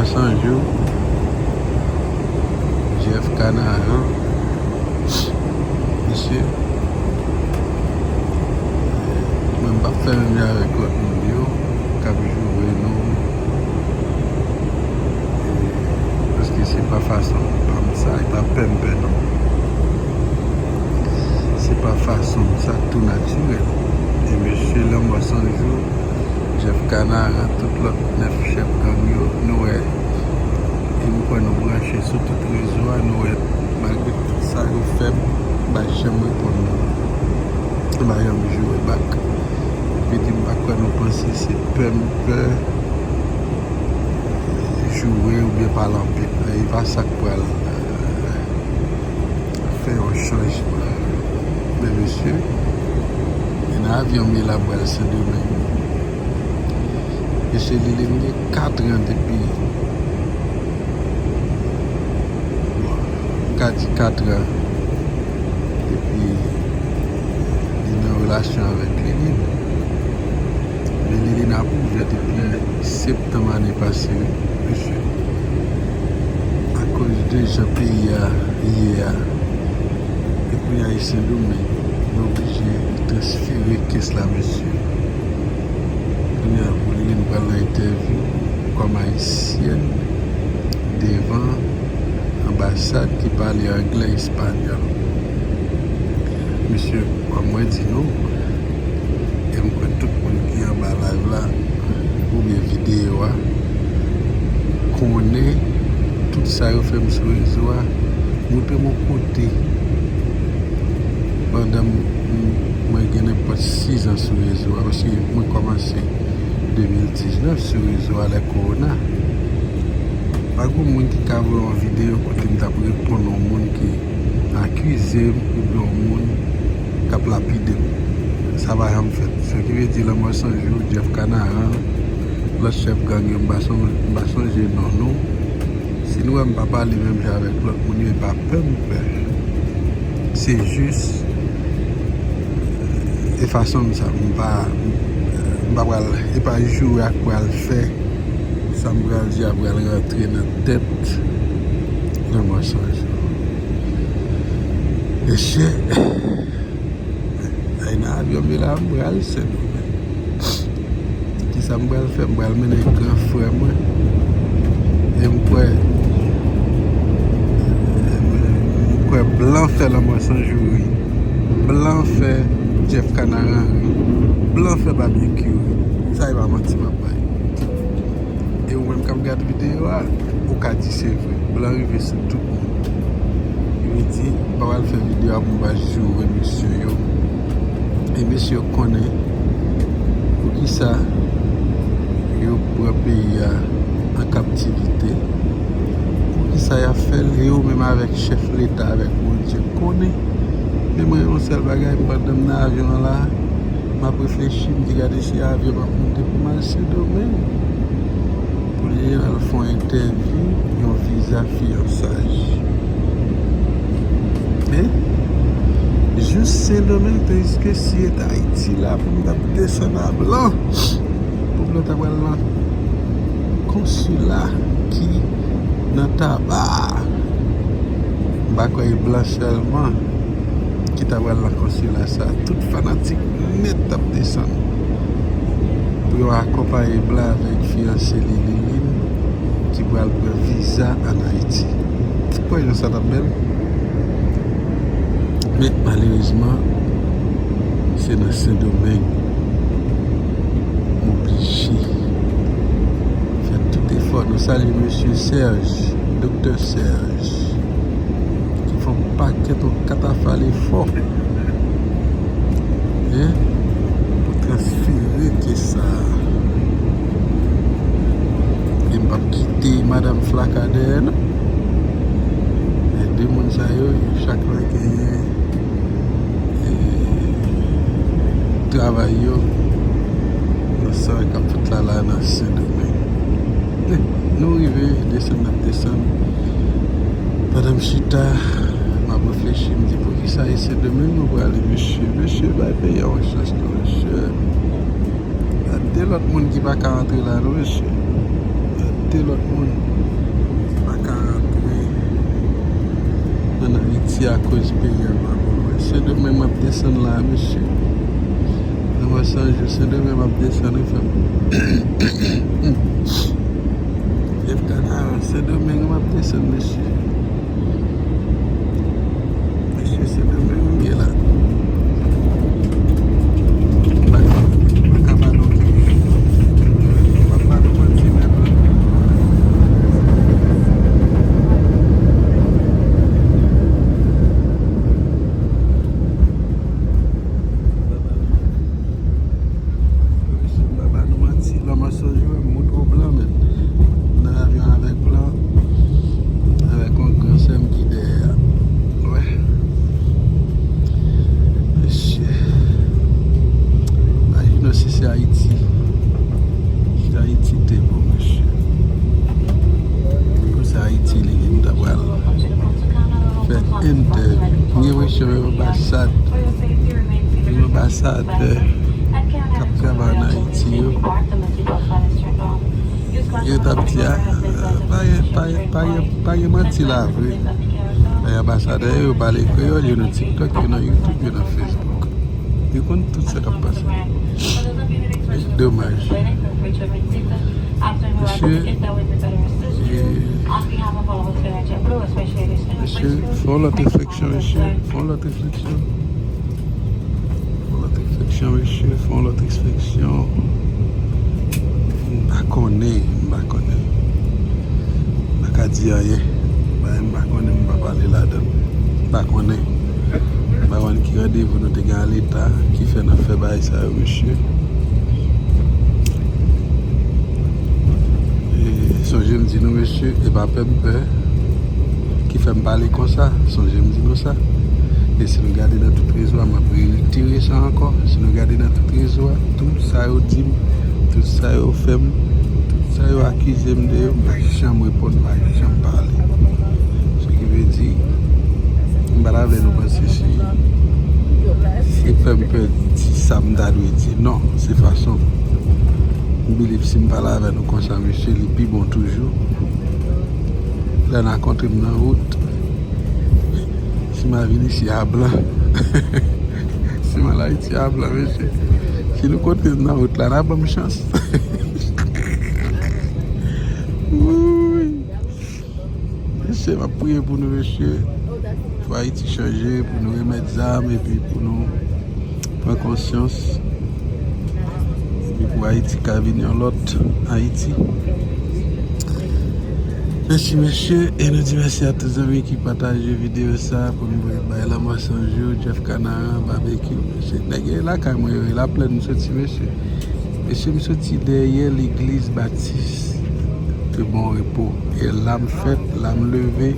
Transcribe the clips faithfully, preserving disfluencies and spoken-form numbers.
San jou, Jeff Kanaran, mesye, mwen m p ap fè menm jan avèk lòt moun yo k ap joure nou, paske se pa fason pa m sa, e pa pè m pè non. Se pa fason m sa, tou natirèl. E mesye, lanmò san jou, Jeff Kanaran, tout lòt nèf chèf gang yo, nou wè. E m kwè nou branche sou tout rezo a, nou wè, malgre tout sa yo fè m, m pa janm reponn nou. M pa janm joure bak. Epi di m pa kwè nou panse se pè m pè joure oubyen pale anpil. E pa sa k pral, euh, fè yon chanjman. Men mesye, e nan avyon m ye la m pral Sendomeng. Mesye, li li m gen katran depi, bon, m ka di katran depi li nan relasyon avèk Liline. Men Liline ap ouvè depi septanm ane pase, wi, mesye. Akoz de jan peyi a ye a, e kounye a e Sendomeng, nou oblije transfere kes la, mesye. Kounye a, pou li menm pral nan entèvyou kòm ayisyèn devan anbasad ki pale anglè, espanyòl. Mesye, kòm mwen di nou, e m kwè tout moun ki anba live la oubyen videyo a konnen tout sa yo fè m sou rezo a. Montre m yon kote pandan m, m, mwen gen nenpòt sis an sou rezo a, paske mwen kòmanse de mil diznèf sou rezo a lè kowona. Pa gen moun ki ka voye yon videyo kote m t ap reponn yon moun ki akize m oubyen yon moun k ap lapide m. Sa pa janm fèt. Sa ki vle di lanmò san jou, Jeff Kanaran, lòt chèf gang yo, m pa son-, m pa sonje non nou. Si nou wè m pa pale menm jan avèk lòt moun yo, e pa pè m pè. Se jis, e fason m sa, m pa, m pa pral, e pa joure a k pral fè sa m pral di a pral rantre nan tèt lanmò san jou. Mesye, ay nan avyon m ye la, m pral Sendomeng. Kisa m pral fè? M pral mennen gran frè mwen. E m kwè, m kwè blan fè lanmò san jou ri. Blan fè Jeff Kanaran ri. Blan fè Babekyou ri. Sa e pa manti m ap bay. E ou menm k ap gade videyo a, ou ka di se vre. Blan rive sou tout moun. Li di, m pa pral fè videyo a pou m pa joure mesye yo. E mesye yo konnen poukisa yo pran peyi a an kaptivite. Poukisa y ap fè l, e yo menm avèk chèf leta, avèk Bondye konnen. Men mwen, yon sèl bagay, pandan m nan avyon an la, m ap reflechi, m di gade si avyon m ap monte pou m al Sendomeng. Pou li al fè yon entèvyou, yon viza fiyansaj. Men, jis Sendomeng, tandiske si e t Ayiti la, pou m t ap desann a blan, pou blan ta pral nan konsila ki nan Taba. M pa kwè e blan sèlman ki ta pral nan konsila sa. Tout fanatik nèt t ap desann pou yo akonpaye blan avèk fiyanse li, Liline, ki pral pran viza ann Ayiti. Ou kwè jan sa t ap bèl? Men malerezman, se nan Sendomeng m oblije fè tout efò. Nou salye mesye Serge, Doktè Serge, ki fè yon pakèt, yon katafal efò, en, pou transfere kes sa a. E m p ap kite Madanm Flaka dèyè non. Men de moun sa yo, yo chak la genyen, e, travay yo nan sa k ap fèt la, la nan Sendomeng. Men nou rive, desann n ap desann. Pandan m chita, m ap reflechi, m di, poukisa e Sendomeng nou prale, mesye? Mesye, bay peyi a yon chans non, mesye. Gade lòt moun ki pa ka antre la non, mesye. Gade Te lòt moun pa ka rantre ann Ayiti akoz peyi a pa bon. Sendomeng m ap desann la, mesye. Nan mwen san jou, Sendomeng m ap desann, wi, frè m. Jèf Kanaran, Sendomeng m ap desann, mesye. Mesye, se de menm m ye la. M pa ka ba nou, m pa ka ba nou manti menm. Mesye, m pa ba nou manti, lòm an sonje wè m moute yon blan, men nan avyon avèk blan, avèk yon gran sè m ki dèyè a. Wè. Mesye. Imajine w si se Ayiti. Si Ayiti te bon, mesye. Pou se Ayiti li ye, m ta pral fè entèvyou. M gen enpresyon yon anbasad, yon anbasadè k ap travay ann Ayiti yo, yo t ap di, a, pa gen, pa gen, pa gen, pa gen manti la vre. Men anbasadè yo, yo pale kreyòl, yo nan TikTok, yo nan YouTube, yo nan Facebook. Yo konn tout sa k ap pase. E domaj. Mesye, e, mesye, fè yon lòt refleksyon, mesye. Fè yon lòt refleksyon. Fè yon lòt refleksyon, mesye. Fè yon lòt refleksyon. M pa konnen, m pa konnen. M pa ka di anyen. Bagay m pa konnen, m pa pale ladan l. M pa konnen. M pa konn ki randevou nou te gen a Leta ki fè n ap fè bagay sa yo, mesye. E sonje m di nou, mesye, e pa pè m pè ki fè m pale konsa. Sonje m di nou sa. E si nou gade nan tout rezo a, m ap retire sa ankò. Si nou gade nan tout rezo a, tout sa yo di m, tout sa yo fè m, tout sa yo akize m de yo, m pa janm reponn, m pa janm pale. Sa ki vle di, m pa ta vle nou panse si, si pè m pè di sa m ta dwe di. Non, se fason m believe si m pale avè nou konsa, mesye, li pi bon toujou. Lè n a kontre m nan wout, si m a vin isi a blan, si m al Ayiti a blan, mesye. Si nou kontre m nan wout la, n a ban m chans. Wouy. Mesye, m ap priye pou nou, mesye. Pou Ayiti chanje, pou nou remèt zam, epi pou nou pran konsyans. Epi pou Ayiti ka vin yon lòt Ayiti. Mèsi, mesye. E nou di mèsi a tout zanmi ki pataje videyo sa pou nou bay Lanmò San Jou, Jeff Canaran, Babekyou. Mesye, nèg yo lakay mwen yo, e Laplèn m soti, mesye. Mesye, m soti dèyè legliz Batis de Bon Repos. E la m fèt, la m leve.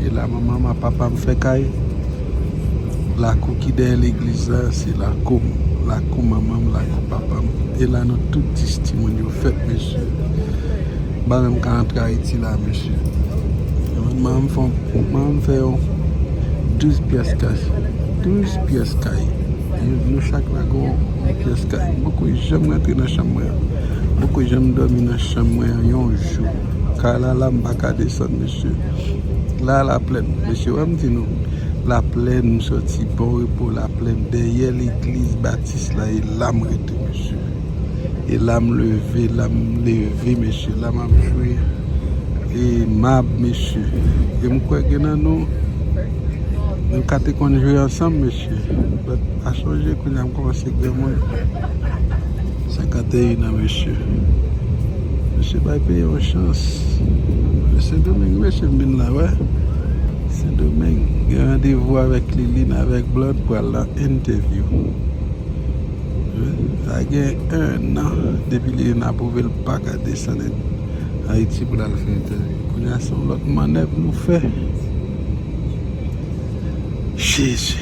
E la manman m ak papa m fè kay. Lakou ki dèyè legliz la, se lakou m. Lakou manman m, lakou papa m. E la nou tout dis timoun yo fèt, mesye. M pa menm ka antre Ayiti la, mesye. Manman m fè, manman m fè yon douz pyès kay. Douz pyès kay. Nou, nou chak la gon yon pyès kay. M poko janm rantre nan chanm mwen an. M poko janm dòmi nan chanm mwen an yon jou. Kay la, la, m pa ka desann, mesye. La, Laplèn. Mesye, wè m di nou. Laplèn, m soti Bon Repos, Laplèn, dèyè legliz Batis la, e la m rete, mesye. E la m leve, la m leve, mesye, la m ap jwe. E mab, mesye. E m kwè gen nan nou, nou ka te konn jwe ansanm, mesye. But, a sonje, kounye a m kòmanse granmoun. Senkanteyen an, mesye. Mesye, bay peyi yon chans. Sendomeng, mesye, m vin la, wè. Sendomeng, gen randevou avèk Liline, avèk Blood, pral nan entèvyou. Sa gen ennan depi li ap pwouve l pa ka desann Ayiti pou l al fè entèvyou. Kounye a se yon lòt mannèv nou fè. Jezi.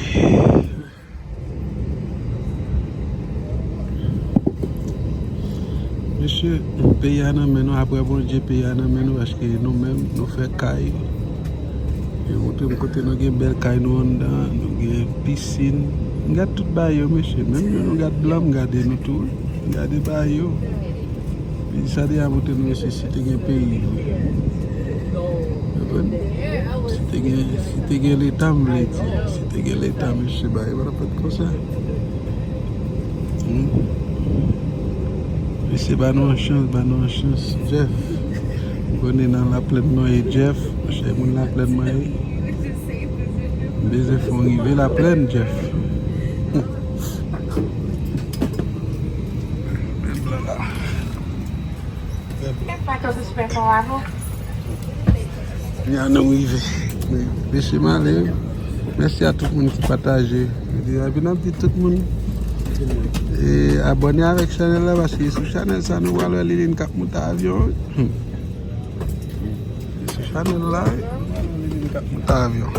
Mesye, peyi a nan men nou, apre Bondye, peyi a nan men nou, paske nou menm, nou fè kay. Yo montre m kote nou gen bèl kay nou anndan, nou gen pisin. M gade tout bagay yo, mesye. Menm jan nou gade blan, m gade nou tou. M gade bagay yo. Li sa deja montre nou mesye si te gen peyi. Konprann? Si te gen, si te gen leta, m vle di. Si te gen leta, mesye, bagay pa t ap fèt konsa. Hmm? Mesye, ba nou yon chans, ba nou yon chans, Jeff. M konnen nan laplèn nou ye, Jeff. Monchè, moun laplèn mwen ye. M bezwen fè w rive laplèn, Jeff. Men blan la. Ya nou rive. Mesye, m ale wi. Mèsi a tout moun ki pataje. Epi n ap di tout moun, e, abòne avèk chanèl la, paske sou chanèl sa nou pral wè Liline k ap monte avyon wi. Hmm. Sou chanèl la, Liline k ap monte avyon.